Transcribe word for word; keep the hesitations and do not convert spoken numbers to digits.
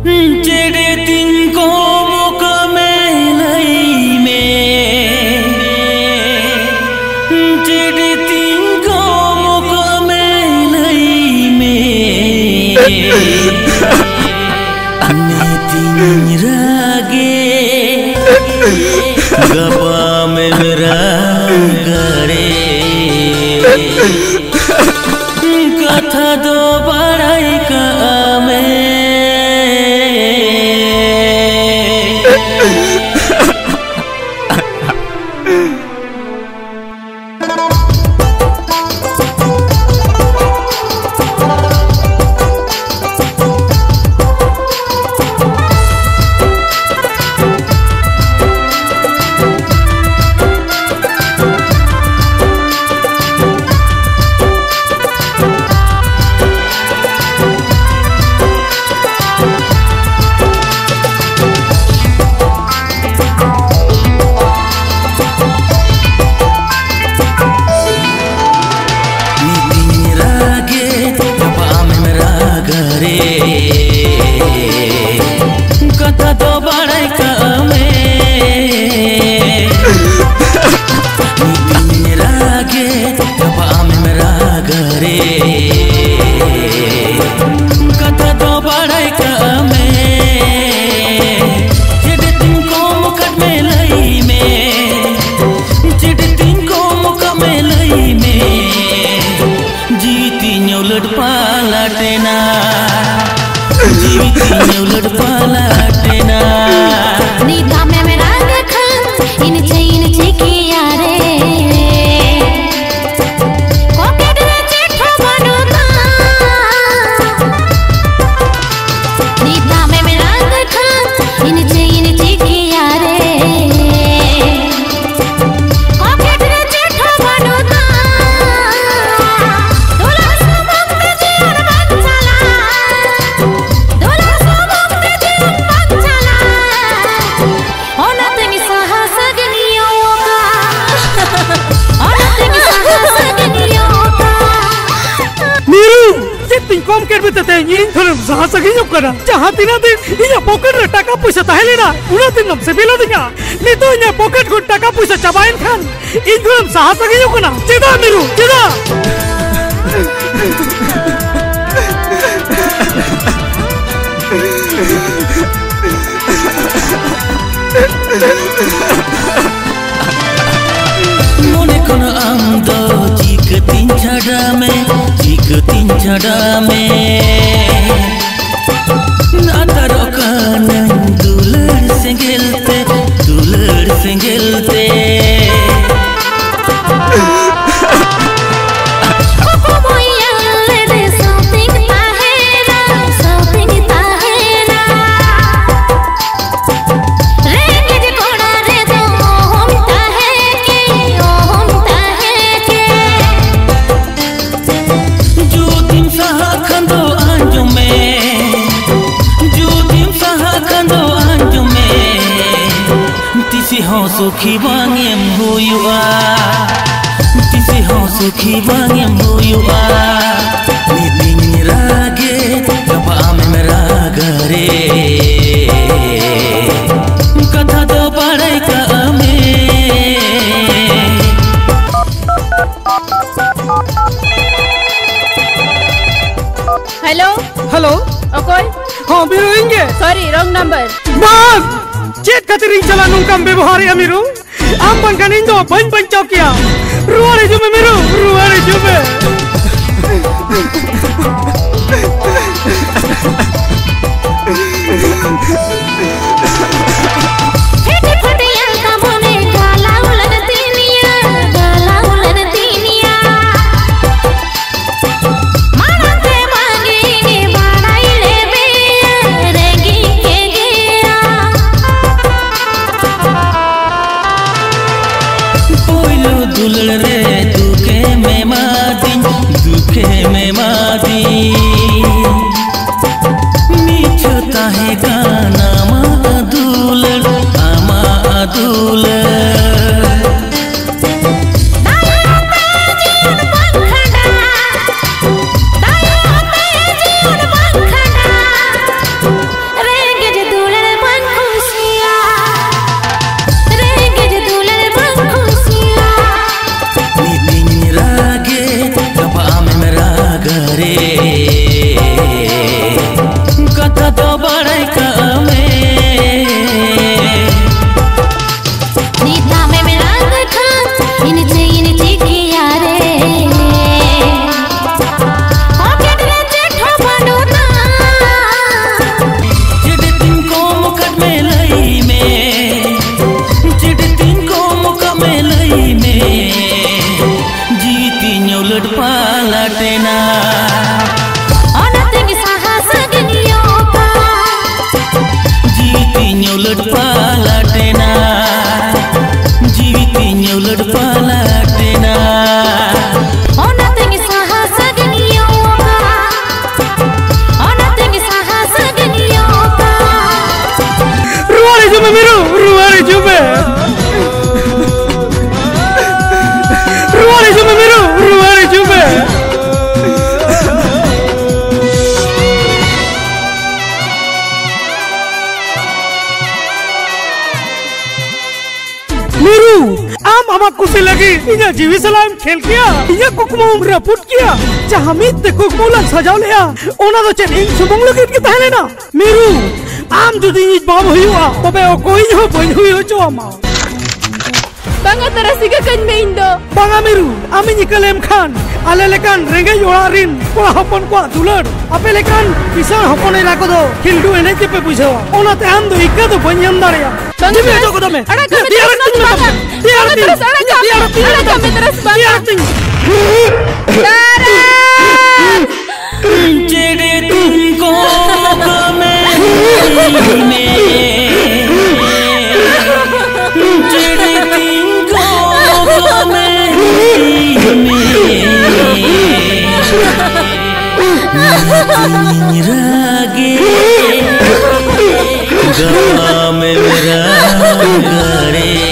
ᱪᱮᱫ ᱛᱤᱧ ᱠᱚᱢ ᱠᱟᱹᱢᱤ ᱞᱟᱹᱭ ᱢᱮ, ᱪᱮᱫ ᱛᱤᱧ ᱠᱚᱢ ᱠᱟᱹᱢᱤ ᱞᱟᱹᱭ ᱢᱮ᱾ ᱱᱤᱛᱤᱧ ᱨᱟᱜᱮ, ᱜᱟᱯᱟ ᱢᱮᱢ ᱨᱟᱜᱟᱲᱮ᱾ ᱠᱟᱛᱷᱟ ᱫᱚ ᱵᱟᱲᱟᱭ ᱠᱟᱜ ᱢᱮ᱾ ᱱᱤᱛᱤᱧ ᱨᱟᱜᱮ, ᱜᱟᱯᱟ ᱟᱢᱮᱢ ᱨᱟᱜᱟ ᱨᱮ᱾ ᱠᱟᱛᱷᱟ ᱫᱚ ᱵᱟᱲᱟᱭ ᱠᱟᱜ ᱢᱮ᱾ ᱱᱤᱛᱤᱧ ᱨᱟᱜᱮ, ᱜᱟᱯᱟ ᱟᱢᱮᱢ ᱨᱟᱜᱟ ᱨᱮ᱾ ᱠᱟᱛᱷᱟ ᱫᱚ ᱵᱟᱲᱟᱭ ᱠᱟᱜ ᱢᱮ᱾ ᱪᱮᱫ ᱛᱤᱧ ᱠᱚᱢ ᱠᱟᱫ ᱢᱮ ᱞᱟᱹᱭ ᱢᱮ᱾ ᱪᱮᱫ ᱛᱤᱧ ᱠᱚᱢ ᱠᱟᱜ ᱢᱮ ᱞᱟᱹᱭ ᱢᱮ᱾ ᱡᱤᱣᱤ ᱛᱤᱧ ᱩᱞᱟᱹᱴ ᱯᱟᱞᱟᱴ ᱮᱱᱟ᱾ ᱡᱤᱣᱤ ᱛᱤᱧ ᱩᱞᱟᱹᱴ ᱯᱟᱞᱟᱴ ᱮᱱᱟ᱾ ᱱᱤᱛ ᱟᱢᱮᱢ ᱨᱟᱜᱽ ᱠᱷᱟᱱ ᱤᱧ ᱪᱮᱫ ᱤᱧ ᱪᱤᱠᱟᱹᱭᱟ ᱨᱮ? ᱯᱚᱠᱮᱴ ᱨᱮ ᱪᱮᱫ ᱦᱚᱸ ᱵᱟᱹᱱᱩᱜᱼᱟ᱾ ᱱᱤᱛ ᱟᱢᱮᱢ ᱨᱟᱜᱽ ᱠᱷᱟᱱ ᱤᱧ ᱪᱮᱫ ᱤᱧ ᱪᱤᱠᱟᱹᱭᱟ ᱨᱮ? ᱯᱚᱠᱮᱴ ᱨᱮ ᱪᱮᱫ ᱦᱚᱸ ᱵᱟᱹᱱᱩᱜᱼᱟ᱾ ᱫᱩᱞᱟᱹᱲ ᱥᱩᱢᱩᱝ ᱛᱮ ᱡᱤᱭᱚᱱ ᱵᱟᱝ ᱪᱟᱞᱟᱜᱼᱟ᱾ ᱫᱩᱞᱟᱹᱲ ᱥᱩᱢᱩᱝ ᱛᱮ ᱡᱤᱭᱚᱱ ᱵᱟᱝ ᱜᱚᱢᱠᱮ ᱢᱮᱛᱟᱛᱮ ᱤᱧ ᱠᱷᱚᱱᱮᱢ ᱥᱟᱦᱟ ᱥᱟᱺᱜᱤᱧᱚᱜ ᱠᱟᱱᱟ᱾ ᱡᱟᱦᱟᱸ ᱛᱤᱱᱟᱹᱜ ᱫᱤᱱ ᱤᱧᱟᱹᱜ ᱯᱚᱠᱮᱴ ᱨᱮ ᱴᱟᱠᱟ ᱯᱩᱭᱥᱟᱹ ᱛᱟᱦᱮᱸ ᱞᱮᱱᱟ, ᱩᱱᱟᱹᱜ ᱫᱤᱱ ᱮᱢ ᱥᱤᱵᱤᱞ ᱟᱹᱫᱤᱧᱟ᱾ ᱱᱤᱛᱚᱜ ᱤᱧᱟᱹᱜ ᱯᱚᱠᱮᱴ ᱠᱷᱚᱱ ᱴᱟᱠᱟ ᱯᱩᱭᱥᱟᱹ ᱪᱟᱵᱟᱭᱮᱱ ᱠᱷᱟᱱ ᱤᱧ ᱠᱷᱚᱱᱮᱢ ᱥᱟᱦᱟ ᱥᱟᱺᱜᱤᱧᱚᱜ ᱠᱟᱱᱟ᱾ ᱪᱮᱫᱟᱜ ᱢᱤᱨᱩ, ᱪᱮᱫᱟᱜ? ᱢᱚᱱᱮ ᱠᱷᱚᱱ ᱟᱢ ᱫᱚ ᱪᱤᱠᱟᱹᱛᱤᱧ ᱪᱷᱟᱰᱟ ᱢᱮ, ᱪᱤᱠᱟᱹᱛᱤᱧ ᱪᱷᱟᱰᱟ ᱢᱮ? ᱟᱛᱟᱨᱚᱜ ᱠᱟᱹᱱᱟᱹᱧ ᱫᱩᱞᱟᱹᱲ ᱥᱮᱸᱜᱮᱞ ᱛᱮ, ᱫᱩᱞᱟᱹᱲ ᱥᱮᱸᱜᱮᱞ ᱛᱮ᱾ ᱠᱚᱠᱚ ᱵᱚᱭᱟ ᱞᱮᱫᱮ ᱥᱟᱶᱛᱮᱧ ᱛᱟᱦᱮᱱᱟ, ᱥᱟᱶᱛᱮᱧ ᱛᱟᱦᱮᱱᱟ᱾ ᱨᱮᱸᱜᱮᱡ ᱠᱚᱲᱟ ᱨᱮᱫᱚ ᱚᱦᱚᱢ ᱛᱟᱦᱮᱸ ᱠᱮ, ᱚᱦᱚᱢ ᱛᱟᱦᱮᱸ ᱠᱮ᱾ ᱡᱩᱫᱤᱢ ᱥᱟᱦᱟᱜ ᱠᱷᱟᱱ ᱫᱚ ᱟᱸᱡᱚᱢ ᱢᱮ, ᱡᱩᱫᱤᱢ ᱥᱟᱦᱟᱜ ᱠᱷᱟᱱ ᱫᱚ ᱟᱸᱡᱚᱢ ᱢᱮ, ᱛᱤᱥ ᱦᱚᱸ ᱥᱩᱠᱷᱤ ᱵᱟᱝ ᱮᱢ ᱦᱩᱭᱩᱜᱼᱟ, ᱛᱤᱥ ᱦᱚᱸ ᱥᱩᱠᱷᱤ ᱵᱟᱝ ᱮᱢ ᱦᱩᱭᱩᱜᱼᱟ᱾ ᱱᱤᱛᱤᱧ ᱨᱟᱜᱮ, ᱜᱟᱯᱟ ᱟᱢᱮᱢ ᱨᱟᱜᱟ ᱨᱮ, ᱠᱟᱛᱷᱟ ᱫᱚ ᱵᱟᱲᱟᱭ ᱠᱟᱜ ᱢᱮ᱾ ᱦᱮᱞᱳ᱾ ᱦᱮᱞᱳ᱾ ᱚᱠᱚᱭ? ᱦᱚᱸ, ᱢᱤᱨᱩ ᱤᱧ ᱜᱮ᱾ ᱥᱚᱨᱤ, ᱨᱚᱝ ᱱᱟᱢᱵᱟᱨ᱾ ᱵᱟᱥ! ᱪᱮᱫ ᱠᱷᱟᱹᱛᱤᱨ ᱤᱧ ᱥᱟᱞᱟᱜ ᱱᱚᱝᱠᱟᱢ ᱵᱮᱵᱚᱦᱟᱨᱮᱜᱼᱟ, ᱢᱤᱨᱩ? ᱟᱢ ᱵᱟᱝᱠᱷᱟᱱ ᱤᱧ ᱫᱚ ᱵᱟᱹᱧ ᱵᱟᱧᱪᱟᱣ ᱠᱮᱭᱟ᱾ ᱨᱩᱣᱟᱹᱲ ᱦᱤᱡᱩᱜ ᱢᱮ, ᱢᱤᱨᱩ, ᱨᱩᱣᱟᱹᱲ ᱦᱤᱡᱩᱜ ᱢᱮ᱾ ᱯᱷᱮᱴᱮ ᱯᱷᱮᱴᱮ ᱟᱞᱛᱟ ᱵᱚᱱᱮ ᱜᱟᱞᱟᱣ ᱞᱟᱹᱠᱛᱤ ᱱᱤᱭᱟᱹ, ᱜᱟᱞᱟᱣ ᱞᱟᱹᱠᱛᱤ ᱱᱤᱭᱟᱹ᱾ ᱢᱟᱲᱟᱝ ᱛᱮ ᱵᱟᱝ ᱤᱧ ᱵᱟᱲᱟᱭ ᱞᱮᱫᱮᱭᱟ, ᱨᱮᱸᱜᱮᱡ ᱜᱮᱭᱟ᱾ ᱯᱳᱭᱞᱳ ᱫᱩᱞᱟᱹᱲ ᱨᱮ ᱫᱩᱠᱮᱢ ᱮᱢᱟᱫᱤᱧ, ᱫᱩᱠᱮᱢ ᱮᱢᱟᱫᱤᱧ᱾ ᱢᱤᱪᱷᱟᱹ ᱛᱟᱦᱮᱸ ᱠᱟᱱᱟ ᱟᱢᱟᱜ ᱫᱩᱞᱟᱹᱲ, ᱟᱢᱟᱜ ᱫᱩᱞᱟᱹᱲ᱾ ᱫᱟᱭᱟᱛᱮ ᱡᱤᱭᱚᱱ ᱵᱟᱝ ᱠᱷᱟᱸᱰᱟ, ᱫᱟᱭᱟᱛᱮ ᱤᱧᱟᱹᱜ ᱡᱤᱣᱤ ᱥᱟᱞᱟᱜ ᱮᱢ ᱠᱷᱮᱞ ᱠᱮᱭᱟ, ᱤᱧᱟᱹᱜ ᱠᱩᱠᱢᱩᱢ ᱨᱟᱹᱯᱩᱫ ᱠᱮᱭᱟ᱾ ᱡᱟᱦᱟᱸ ᱢᱤᱫ ᱛᱮ ᱠᱩᱠᱢᱩ ᱞᱟᱝ ᱥᱟᱡᱟᱣ ᱞᱮᱜᱼᱟ, ᱚᱱᱟ ᱫᱚ ᱪᱮᱫ ᱤᱧ ᱥᱩᱢᱩᱝ ᱞᱟᱹᱜᱤᱫ ᱜᱮ ᱛᱟᱦᱮᱸ ᱞᱮᱱᱟ? ᱢᱤᱨᱩ, ᱟᱢ ᱡᱩᱫᱤ ᱤᱧᱤᱡ ᱵᱟᱢ ᱦᱩᱭᱩᱜᱼᱟ, ᱛᱚᱵᱮ ᱚᱠᱚᱭ ᱤᱧ ᱦᱚᱸ ᱵᱟᱹᱧ ᱦᱩᱭ ᱦᱚᱪᱚ ᱟᱢᱟ᱾ ᱵᱟᱝᱟ ᱛᱟᱨᱟᱥᱤ, ᱤᱠᱟᱹ ᱠᱟᱹᱧ ᱢᱮ ᱤᱧ ᱫᱚ᱾ ᱵᱟᱝᱟ ᱢᱤᱨᱩ, ᱟᱢᱤᱧ ᱤᱠᱟᱹ ᱞᱮᱢ ᱠᱷᱟᱱ ᱟᱞᱮ ᱞᱮᱠᱟᱱ ᱨᱮᱸᱜᱮᱡ ᱚᱲᱟᱜ ᱨᱤᱱ ᱠᱚᱲᱟ ᱦᱚᱯᱚᱱ ᱠᱚᱣᱟᱜ ᱫᱩᱞᱟᱹᱲ ᱟᱯᱮ ᱞᱮᱠᱟᱱ ᱠᱤᱥᱟᱹᱬ ᱦᱚᱯᱚᱱ ᱮᱨᱟ ᱠᱚᱫᱚ ᱠᱷᱤᱞᱰᱩ ᱮᱱᱮᱡ ᱜᱮᱯᱮ ᱵᱩᱡᱷᱟᱹᱣᱟ᱾ ᱚᱱᱟᱛᱮ ᱟᱢ ᱫᱚ ᱤᱠᱟᱹ ᱫᱚ ᱵᱟᱹᱧ ᱮᱢ ᱫᱟᱲᱮᱭᱟᱢᱟ᱾ ᱵᱟᱝᱟ ᱫᱤᱵᱤ, ᱛᱟᱨᱟᱥᱤ, ᱚᱪᱚᱜ ᱜᱚᱫᱚᱜ ᱢᱮ᱾ ᱟᱲᱟᱜ ᱠᱟᱜ ᱢᱮ, ᱫᱤᱭᱟ, ᱛᱟᱨᱟᱥᱤ, ᱟᱲᱟᱜ ᱠᱟᱜ ᱢᱮ᱾ ᱫᱤᱭᱟ, ᱟᱲᱟᱜ ᱠᱟᱜ ᱢᱮ, ᱫᱤᱭᱟ, ᱟᱲᱟᱜ ᱠᱟᱜ ᱢᱮ, ᱛᱟᱨᱟᱥᱤ, ᱵᱟᱝᱟ᱾ ᱫᱤᱭᱟ, ᱟᱲᱟᱜ ᱠᱟᱜ ᱢᱮ᱾ ᱛᱟᱨᱟᱥ! ᱪᱮᱬᱮ ᱛᱤᱧ ᱠᱚᱠ ᱢᱮ, ᱪᱮᱬᱮ ᱛᱤᱧ ᱠᱚᱠ ᱢᱮ, ᱨᱟᱜᱮ ᱜᱟᱢᱮᱢ ᱨᱟᱜᱟᱲᱮ᱾